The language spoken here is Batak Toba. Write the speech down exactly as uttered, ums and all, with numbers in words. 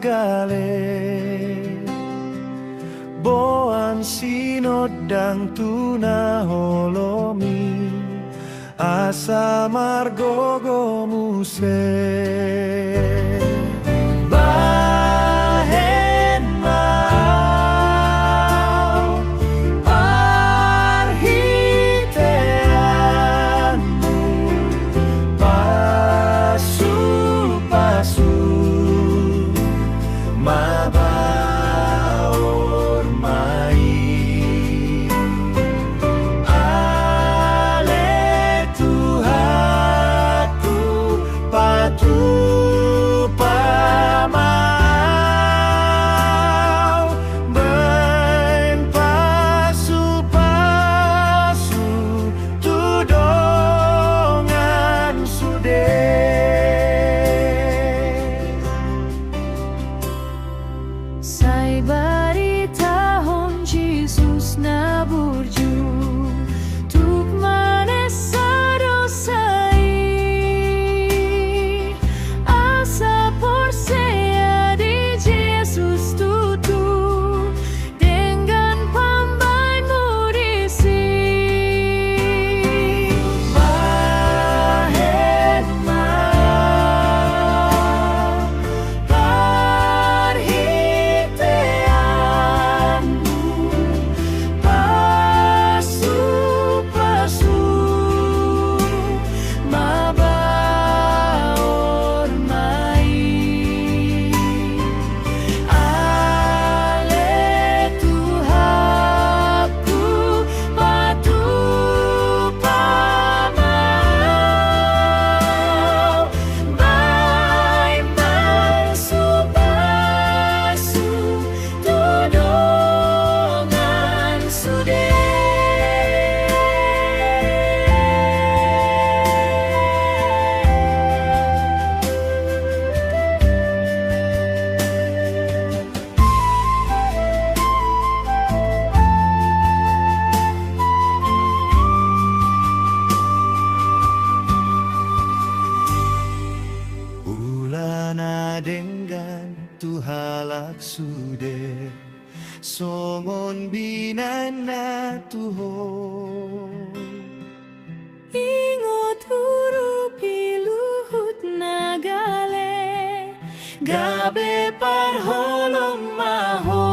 gale. Boan sinondang tu na holom i, asa margogo muse. Bahen ma au parhiteanmu, pasupasu mabaor ma i. Ale Tuhanku, patupa ma au, bahen pasupasu tu dongan sude. Sai baritahon Jesus na burju, tuk manesa dosa i, asa porsea di Jesus tutu, denggan pambahenmu disi. Bahen ma parhiteanmu, pasupasu mabaor ma i. Ale Tuhanku, patupa ma au, bahen pasupasu tu dongan sude. Ula na denggan tu halak sude, songon binahen na tu ho. Ingot urupi luhut na gale, gabe parholom ma ho.